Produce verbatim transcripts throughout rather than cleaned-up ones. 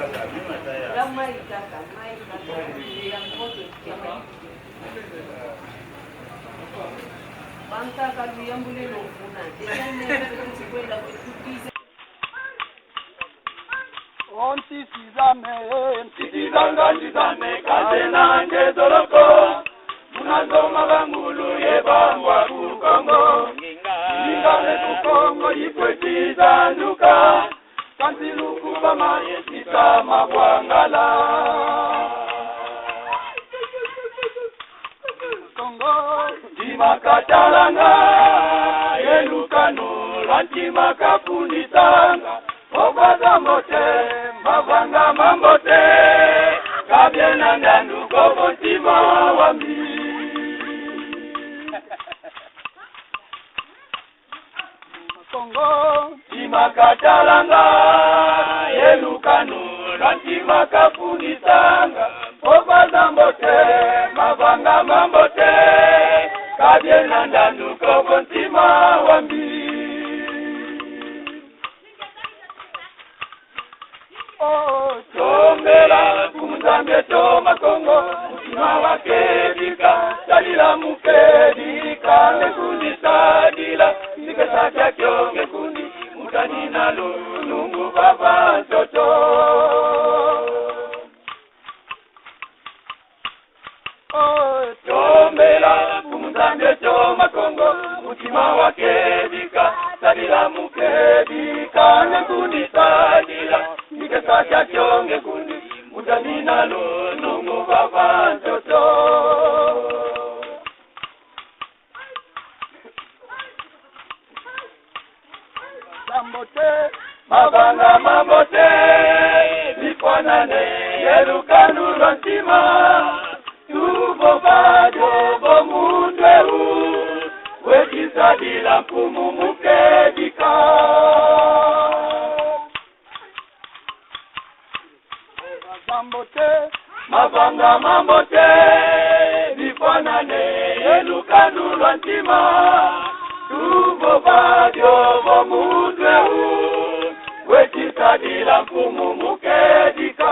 Ya mai kaka, mai kaka. Ya moto, ya mai. Bankaka luyambuleno kuna. Déjà, nene, kwenda kutukiza. O ntiti zame, ntiti za ngandi zame, ka zena nge zoloko. Muna zoma bangulu ye bambwa ku Kongo. Ngingane ku Kongo, ikweti zanduka. Kansi lukuba mayesika mabwangala. Kongo. Ntima katalanga, ye lukanu lwa ntima kafundisanga. Vova za mbote, mavanga ma mbote, ka biena ndandu ko vo ntima wambi. Kongo. Ntima katalanga, ye lukanu lwa ntima kafundisanga. Vova za mbote, mavanga ma mbote, ka biena ndandu ko vo ntima wambi. Oh, tombela Mfumu Nzambi eto Makongo, mutima wa kedika, sadila mu kedika, nge kundi sadila, ni kesa kia kio nge kundi, mutanina lunungu vava ntoto. Oh, tombela Mfumu Nzambi eto Makongo, mutima wa kedika, sadila mu kedika, nge kundi sadila, ni kesa kia kio nge kundi, mutanina lunungu vava ntoto. Za mbote, mavanga ma mbote, bifwanane ye lukanu lwa ntima. Tuvova dio vo muntu eu, weti sadila Mfumu mu kedika. Za mbote, mavanga ma mbote, bifwanane ye lukanu lwa ntima. Tuvova dio vo muntu eu, weti sadila Mfumu mu kedika.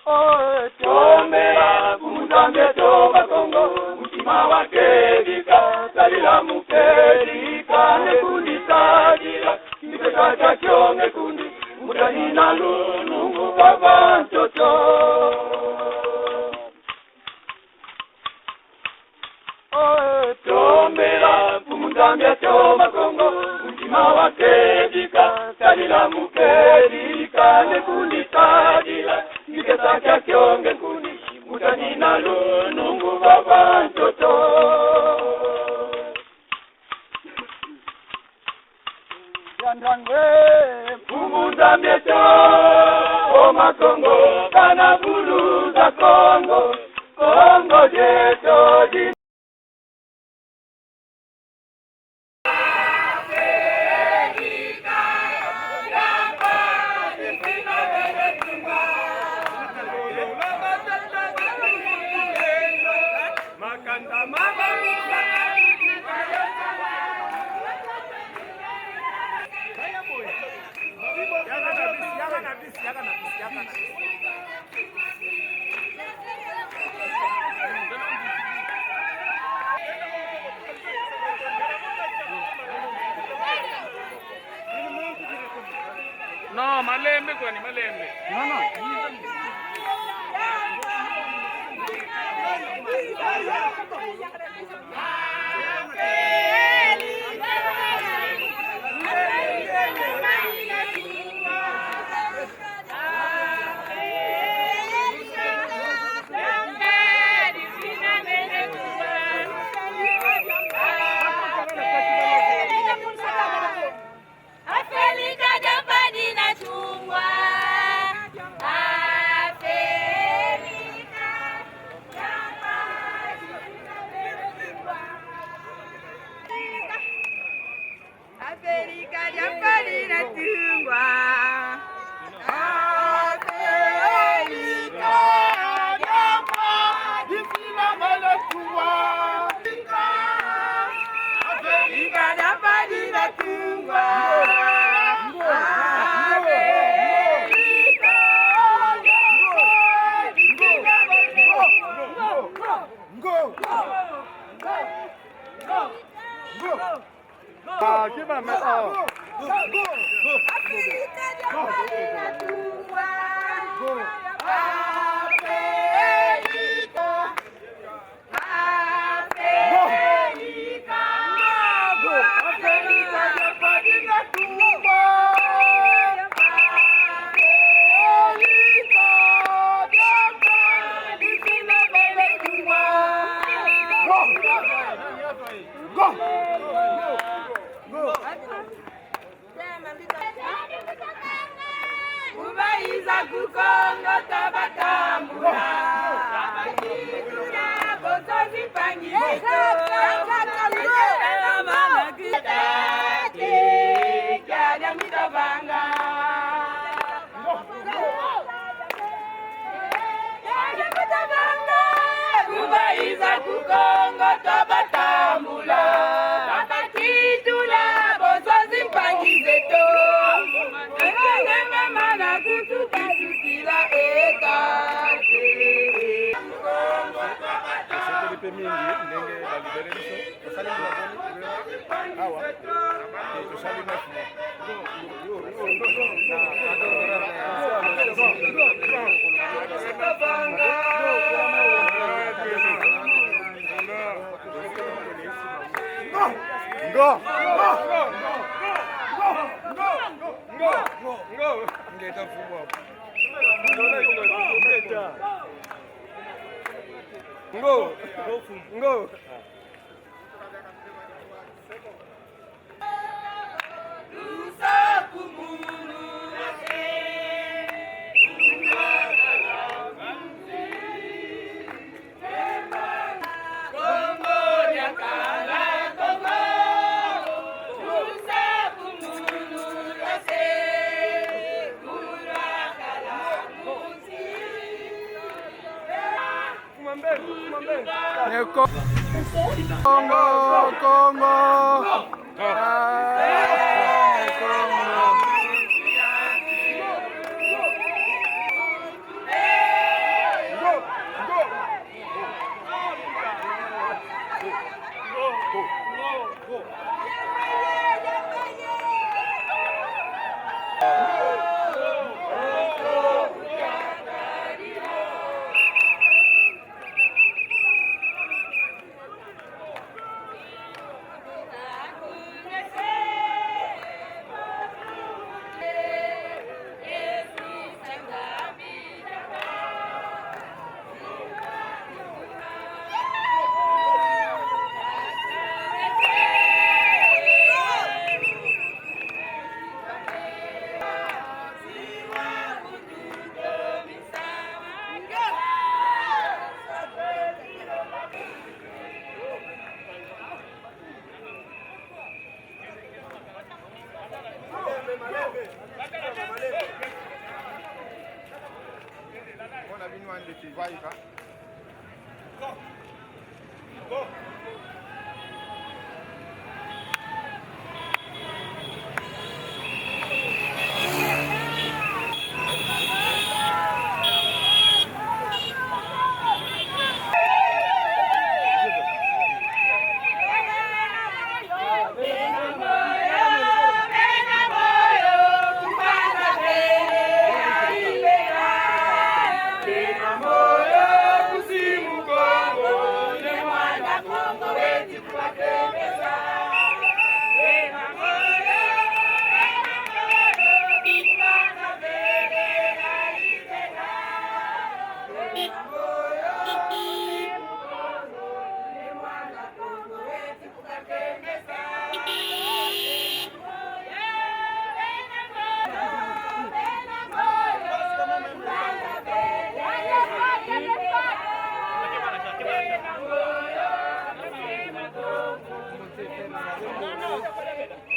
Oh, tombela Mfumu Nzambi eto Makongo, mutima wa kedika, sadila mu kedika, nge kundi sadila, ni kesa kia kio nge kundi, mutanina lunungu vava ntoto. Oh, tombela Mfumu Nzambi eto Makongo, mutima wa kedika, sadila mu kedika, nge kundi sadila, ni kesa kia kio nge kundi, mutanina lunungu vava ntoto. Yandangwe, Mfumu Nzambi eto, o Makongo, bana bulu za Kongo, Kongo dieto di- Non, malembe kwani, malembe. Non, non. Afelika dia mpadi na tungwa. Afelika dia mpadi na tungwa. Afelika dia mpadi na tungwa. Afelika dia mpadi na tungwa. Afelika dia mpadi na tungwa. Ah, qui va mettre, ah. Kubayiza ku Kongo tabatambula. Tuna bosozi mpangi zeto. Mana kita te, kia dia mitabanga. Kubayiza ku Kongo tabatambula, tabatitula bosozi mpangi zeto. Ekenge mama na kutu kitukila eta. Esepeli mpe mingi ndenge balibere biso. Tosali mwa boni? Awa. Tosali neuf mois. Ngo. Ngo. Ngeta mfumu. Ngeta. Ngo. Ngo. Eko-, Kongo, Kongo. Ah, Kongo. Bona bino ande kivaika.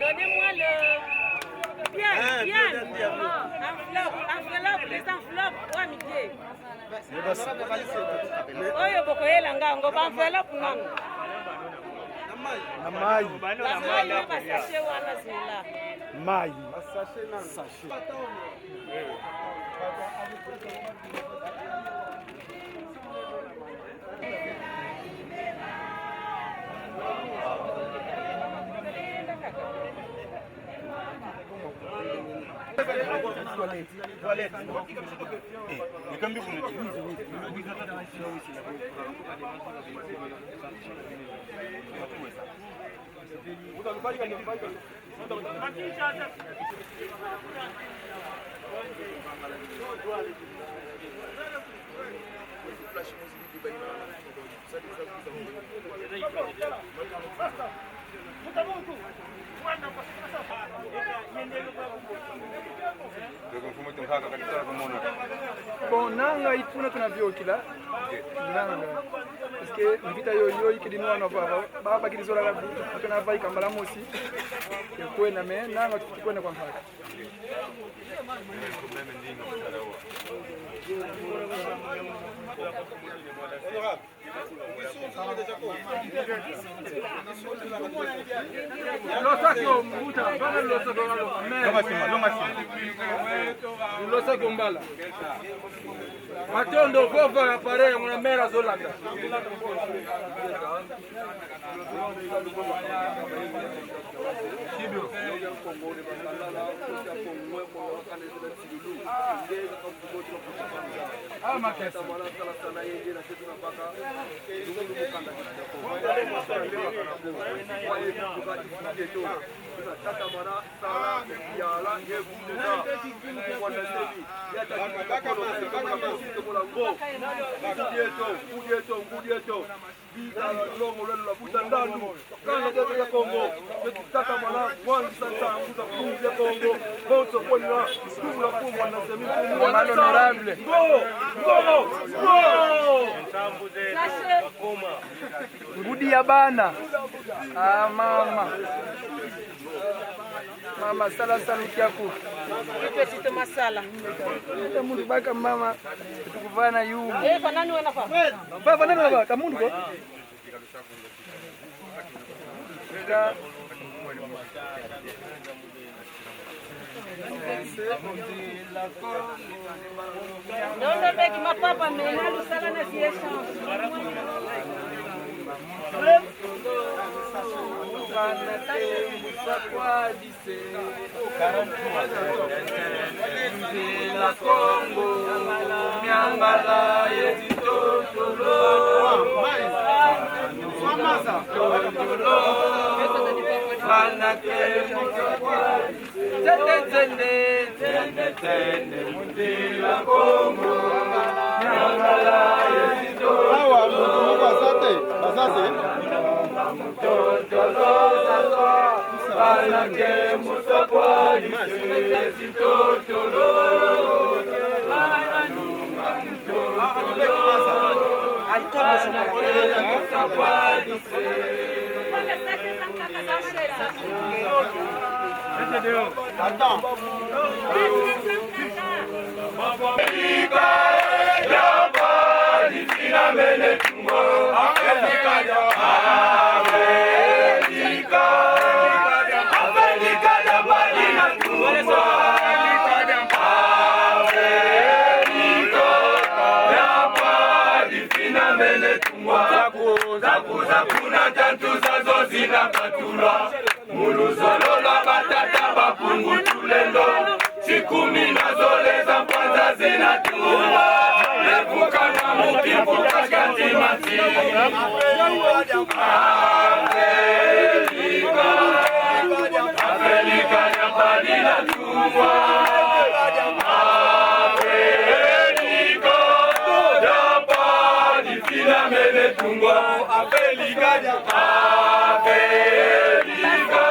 Donnez-moi le... Bien, bien. Enveloppe, enveloppe, les enveloppes. Ouais, Mickey. Oyo bokoyela nga yango, ba enveloppe nanu. Na mai. Na mai. Ba sachet wana zela. Mai. Sachet. Bon, nanga ituna tuna viokila. Nanga. Parce que mvita yoyo ikidi nwana vava. Baba kidi zola la bu. Tuna vai kambala mosi. Kwenda me, nanga tukwenda kwa mpaka. Losa kio mbuta, bana losa kio mbuta. Longa sima, longa sima. Losa kio mbala. Matondo vova appareil, muna mera zolanda. Ngudi eto, ngudi eto, ngudi eto. Bika longo lwelo lwa buta ndandu, kanda dia dia Kongo. Betu tatamana, wangisa ntangu za Mpungu dia Kongo. Bonso kwenda, kungula kumba na zemi kumba. Honorable. Ngo, ngo, ngo. Ngudi ya bana. Ah, mama. Mama, sala salu kiaku. Petite masala. Ita muntu baka mama, tukuvana yu. Eh, fanani wana fa? Fa, fanani wana fa, ka muntu ko? Ka. Ndondo beki mapapa mena lusala na siesha. Nzila Kongo, Miangala ye Titotolo. Totolo. Bana ke Nzende, nzende, nzende, nzende, mu nzila Kongo, Miangala ye Titotolo. Awa, muntu moko aza te, baza te. Totolo, bana ke Musokwa, Titotolo. Attends. Zaku, zaku, zaku na tantu zazo zina katulwa. Mu luzolo lwa batata ba Mpungu Tulendo. Sikumi na zole za mpanza zina tungwa. Levuka na muki mvuka kanti mati. Afelika, Afelika ya Padina tungwa. Afelika ya Padi Finamene tungwa. Afelika ya, Afelika,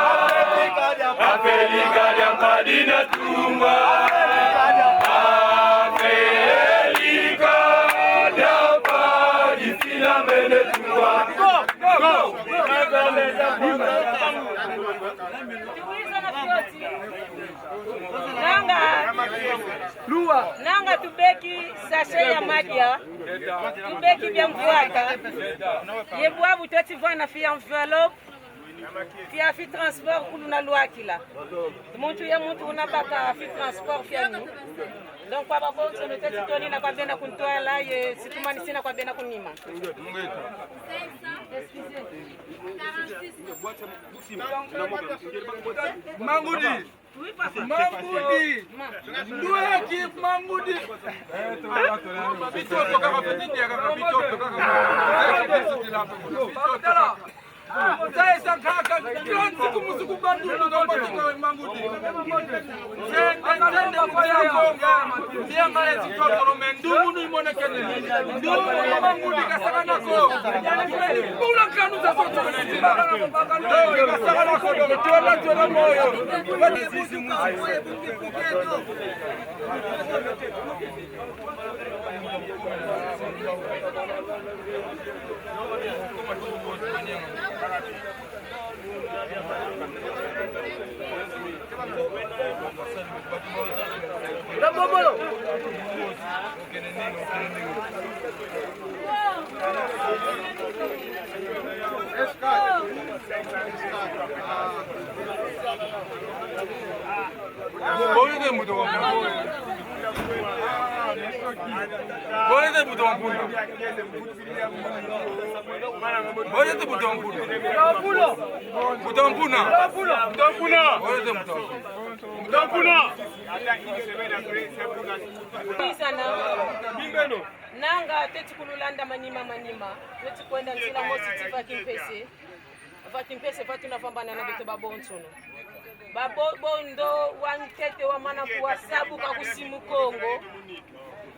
Afelika ya Padina tungwa. Afelika ya Padi Finamene tungwa. Go! Go! Nanga. Lua. Nanga tubeki sachet ya madia. Tubeki bia mvwata. Ye bwabu tweti vana fi enveloppe. Fia fi transport kulu na lwakila. Muntu ye muntu una baka fi transport fiani. Donc kwa babonso no teti tonina kwa bena kuntwala ye situmanisina kwa bena kunima. Excusez. Mangudi. Mangudi. Ndweki Mangudi. Bitoto kaka, petit dia kaka, bitoto kaka. Bitoto kaka. Saisa kaka, kila nsiku musiku bandundu, no batika we Mangudi. Nzende, nzende, muzika konga. Mianga ya zitotolo, me ndungunu imonekene. Ndungunu Mangudi kasakana ko. Bula kanu za soto. Kasakana ko, donc, twena, twena moyo. Bonete mbuta wa mpunda. Bonete mbuta wa mpunda. Bonete mbuta wa mpunda. Mbuta wa mpunda. Mbuta wa mpunda. Bonete mbuta wa mpunda. Mbuta wa mpunda. Isana. Bingeno. Nanga tweti kululanda manima manima. Tweti kwenda nzila mosi ti va kimpese. Va kimpese va tuna vambana na beto babonsono. Babo-, bo ndo wa ntete wamana kuwa sabuka ku simu Kongo.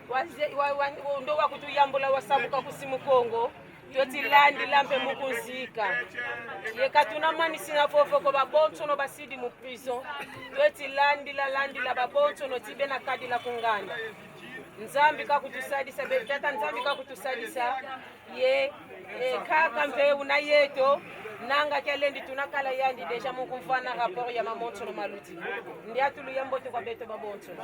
Waze-, wa, wa, ndo wakutuyambula wa sabuka ku simu Kongo. Tweti landila mpe mu kunzika. Ye ka tuna manisina vovo ko, babonsono basidi mu prison. Tweti landila, landila babonsono ti bena kadila ku nganda. Nzambi kakutusadisa, be-, Tata Nzambi kakutusadisa. Ye, eh, kaka mpe una yeto, nanga kia lendi tuna kala yandi déjà mu kumvana rapport ya mamonsono maluti. Ndiatulu ya mbote kwa beto babonsono.